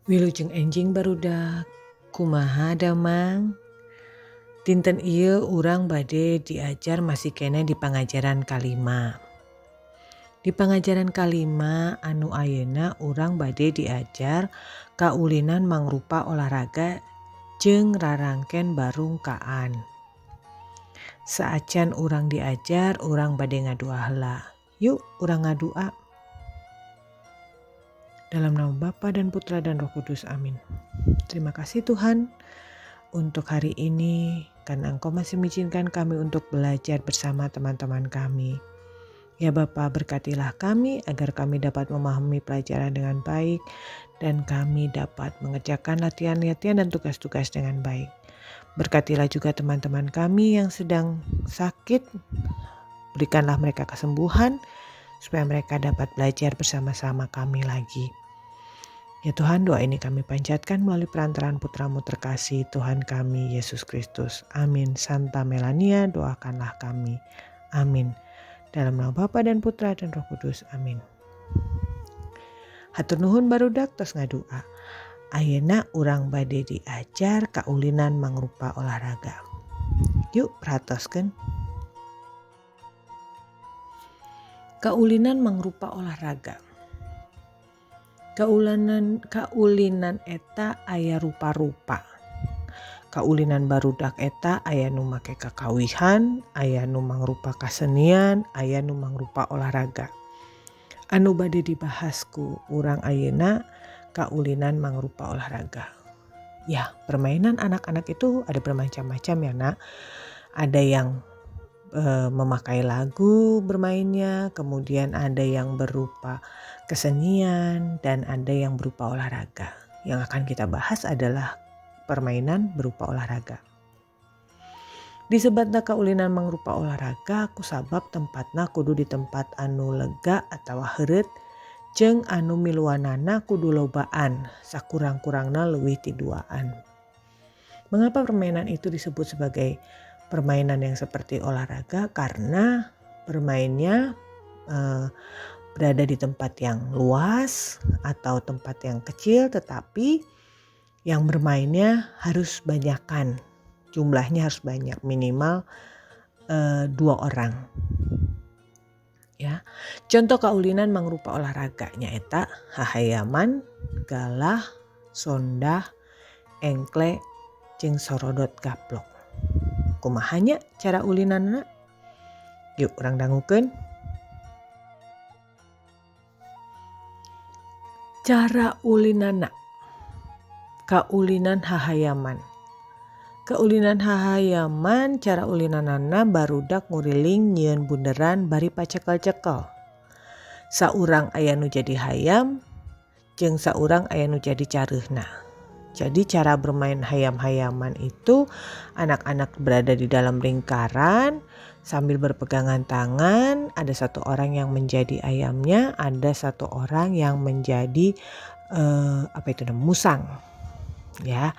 Wilujeng enjing barudak, kumaha damang? Dinten ieu urang bade diajar masih keneh di pangajaran kalima. Di pangajaran kalima anu ayeuna urang bade diajar kaulinan mangrupa olahraga jeung rarangken barungkaan. Saacan urang diajar urang bade ngadua heula. Yuk urang ngadua. Dalam nama Bapa dan Putra dan Roh Kudus, amin. Terima kasih Tuhan untuk hari ini, karena Engkau masih mengizinkan kami untuk belajar bersama teman-teman kami. Ya Bapa, berkatilah kami agar kami dapat memahami pelajaran dengan baik dan kami dapat mengerjakan latihan-latihan dan tugas-tugas dengan baik. Berkatilah juga teman-teman kami yang sedang sakit, berikanlah mereka kesembuhan supaya mereka dapat belajar bersama-sama kami lagi. Ya Tuhan, doa ini kami panjatkan melalui perantaraan Putramu terkasih, Tuhan kami, Yesus Kristus. Amin. Santa Melania, doakanlah kami. Amin. Dalam nama Bapa dan Putra dan Roh Kudus. Amin. Hatur nuhun barudak tos ngadua. Ayeuna urang bade diajar kaulinan mangrupa olahraga. Yuk perhatoskeun. Kaulinan mangrupa olahraga. Kaulinan eta aya rupa-rupa. Kaulinan barudak eta aya nu make kakawihan, aya nu mangrupa kasenian, aya nu mangrupa olahraga. Anu bade dibahas ku urang ayeuna kaulinan mangrupa olahraga. Ya, permainan anak-anak itu ada bermacam-macam ya nak. Ada yang memakai lagu bermainnya, kemudian ada yang berupa kesenian, dan ada yang berupa olahraga. Yang akan kita bahas adalah permainan berupa olahraga. Disebatna kaulinan mangrupa olahraga kusabab tempatna kudu di tempat anu lega atawa heureut jeung anu miluanana kudu lobaan, sakurang-kurangna leuwih ti duaan. Mengapa permainan itu disebut sebagai permainan yang seperti olahraga? Karena bermainnya berada di tempat yang luas atau tempat yang kecil, tetapi yang bermainnya harus banyakan, jumlahnya harus banyak, minimal 2 orang. Ya, contoh kaulinan mangrupa olahraga nyaeta hahayaman, galah, sondah, engkle, jeung sorodot gaplok. Kumaha nya cara ulinanna? Yuk urang dangukeun. Cara ulinanna. Kaulinan hahayaman. Kaulinan hahayaman cara ulinanana barudak nguriling nyieun bunderan bari pacekel-cekel. Saurang aya nu jadi hayam jeung saurang aya nu jadi careuhna. Jadi cara bermain hayam-hayaman itu anak-anak berada di dalam lingkaran sambil berpegangan tangan, ada satu orang yang menjadi ayamnya, ada satu orang yang menjadi musang. Ya.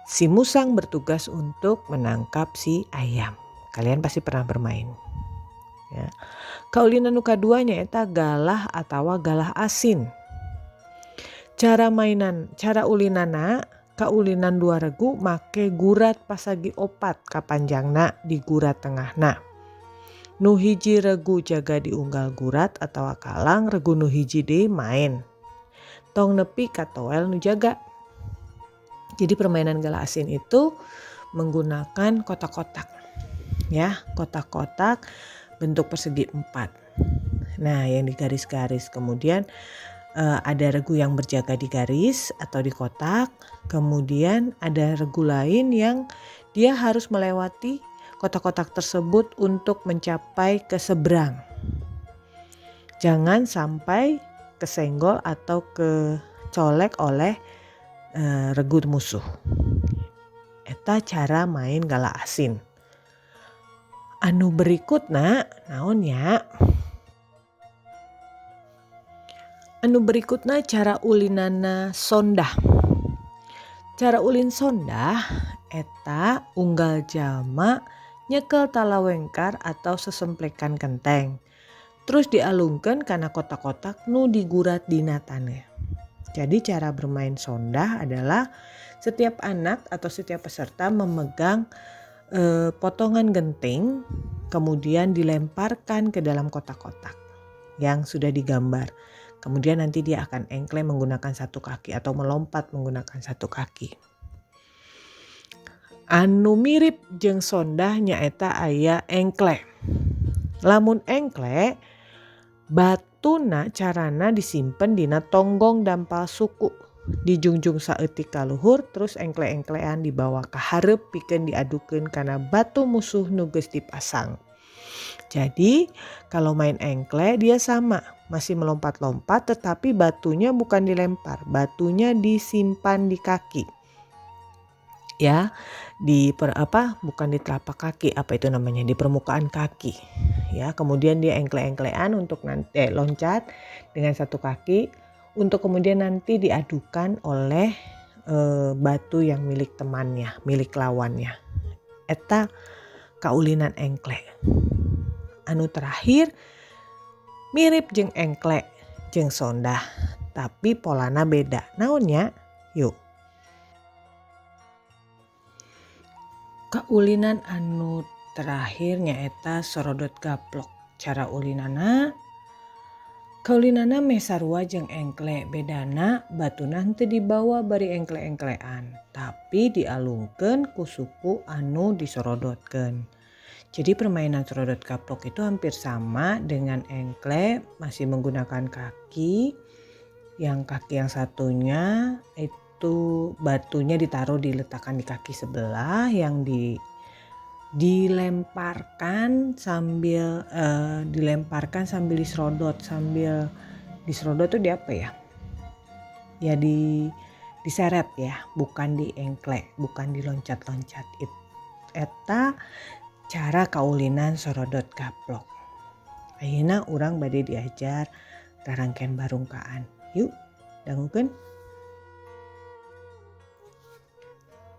Si musang bertugas untuk menangkap si ayam. Kalian pasti pernah bermain. Ya. Kaulinan nu kadua nyaeta galah atawa galah asin. Cara ulinana, kaulinan dua regu make gurat pasagi opat kapanjangna di gurat tengahna. Nu hiji regu jaga diunggal gurat atawa kalang, regu nu hiji deui main. Tong nepi ka toel nu jaga. Jadi permainan galah asin itu menggunakan kotak-kotak. Ya, kotak-kotak bentuk persegi 4. Nah, yang digaris-garis, kemudian ada regu yang berjaga di garis atau di kotak, kemudian ada regu lain yang dia harus melewati kotak-kotak tersebut untuk mencapai ke seberang. Jangan sampai kesenggol atau kecolek oleh regu musuh. Eta cara main galah asin. Anu berikutna naon nya? Anu berikutna cara ulinana sondah. Cara ulin sondah eta unggal jalma nyekel talawengkar atau sesemplekan kenteng. Terus dialungkeun kana kotak-kotak nu digurat dina taneuh. Jadi cara bermain sondah adalah setiap anak atau setiap peserta memegang potongan genting, kemudian dilemparkan ke dalam kotak-kotak yang sudah digambar. Kemudian nanti dia akan engkle menggunakan satu kaki atau melompat menggunakan satu kaki. Anu mirip jeung sondah nyaeta aya engkle. Lamun engkle batuna carana disimpen dina tonggong dampal suku. Dijungjung saeutik ka luhur terus engkle-engklean dibawa ka hareup pikeun diadukeun kana batu musuh nu geus dipasang. Jadi kalau main engkle dia sama, masih melompat-lompat tetapi batunya bukan dilempar, batunya disimpan di kaki. Ya, di per, apa? Bukan di telapak kaki, apa itu namanya? Di permukaan kaki. Ya, kemudian dia engkle-engklean untuk nanti loncat dengan satu kaki untuk kemudian nanti diadukan oleh batu yang milik temannya, milik lawannya. Eta kaulinan engkle. Anu terakhir mirip jeung engkle jeung sondah, tapi polana beda. Naonnya? Yuk. Kaulinan anu terakhir nyaeta sorodot gaplok. Cara ulinana, kaulinana meh sarua jeung engkle, bedana batuna henteu dibawa bari engkle-engklean, tapi dialungkeun ku suku anu disorodotkeun. Jadi permainan sorodot gaplok itu hampir sama dengan engkle, masih menggunakan kaki. Yang kaki yang satunya itu batunya ditaruh, diletakkan di kaki sebelah yang dilemparkan sambil dilemparkan sambil diserodot, sambil diserodot tuh di apa ya? Ya diseret ya, bukan di engkle, bukan diloncat-loncat. Eta cara kaulinan sorodot gaplok. Ayeuna urang bade diajar rarangken barungkaan. Yuk, dangukeun.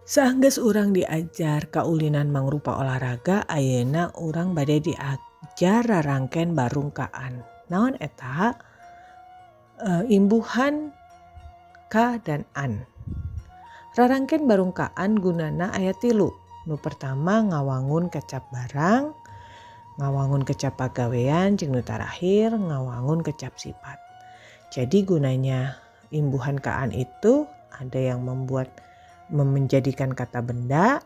Saenggeus urang diajar kaulinan mangrupa olahraga, ayeuna urang bade diajar rarangken barungkaan. Naon eta? Imbuhan ka dan an. Rarangken barungkaan gunana aya 3. Nu pertama ngawangun kecap barang, ngawangun kecap pagawean, jeung nu terakhir ngawangun kecap sifat. Jadi gunanya imbuhan kaan itu ada yang menjadikan kata benda,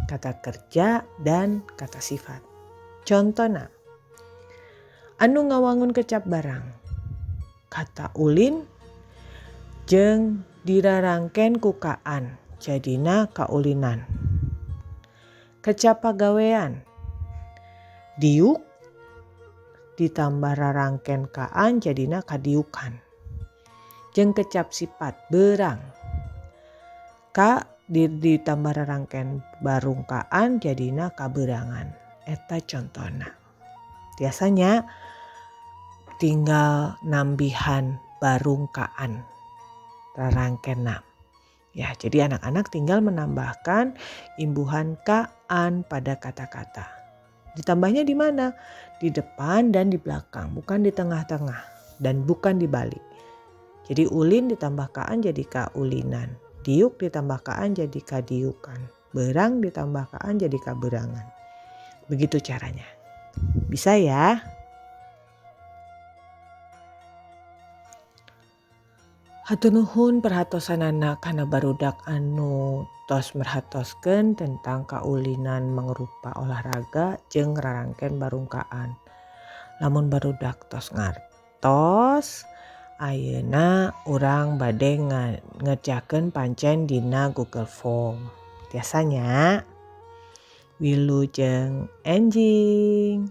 kata kerja, dan kata sifat. Contohna, anu ngawangun kecap barang, kata ulin jeung dirarangken ku kaan, jadina kaulinan. Kecap pagawean, diuk ditambah rarangken kaan jadina kadiukan. Jeung kecap sifat berang, ka ditambah rarangken barungkaan jadina kaberangan. Eta contona. Biasanya tinggal nambihan barungkaan rarangkenna. Ya, jadi anak-anak tinggal menambahkan imbuhan kaan pada kata-kata. Ditambahnya di mana? Di depan dan di belakang, bukan di tengah-tengah dan bukan di balik. Jadi ulin ditambah kaan jadi kaulinan. Diuk ditambah kaan jadi kadiukan. Berang ditambah kaan jadi kaberangan. Begitu caranya. Bisa ya? Hatur nuhun perhatosanana kana barudak anu tos merhatoskeun tentang kaulinan mangrupa olahraga jeung rarangken barungkaan. Lamun barudak tos ngartos, ayeuna urang bade ngerjakeun pancen dina Google Form. Biasanya wilujeng enjing.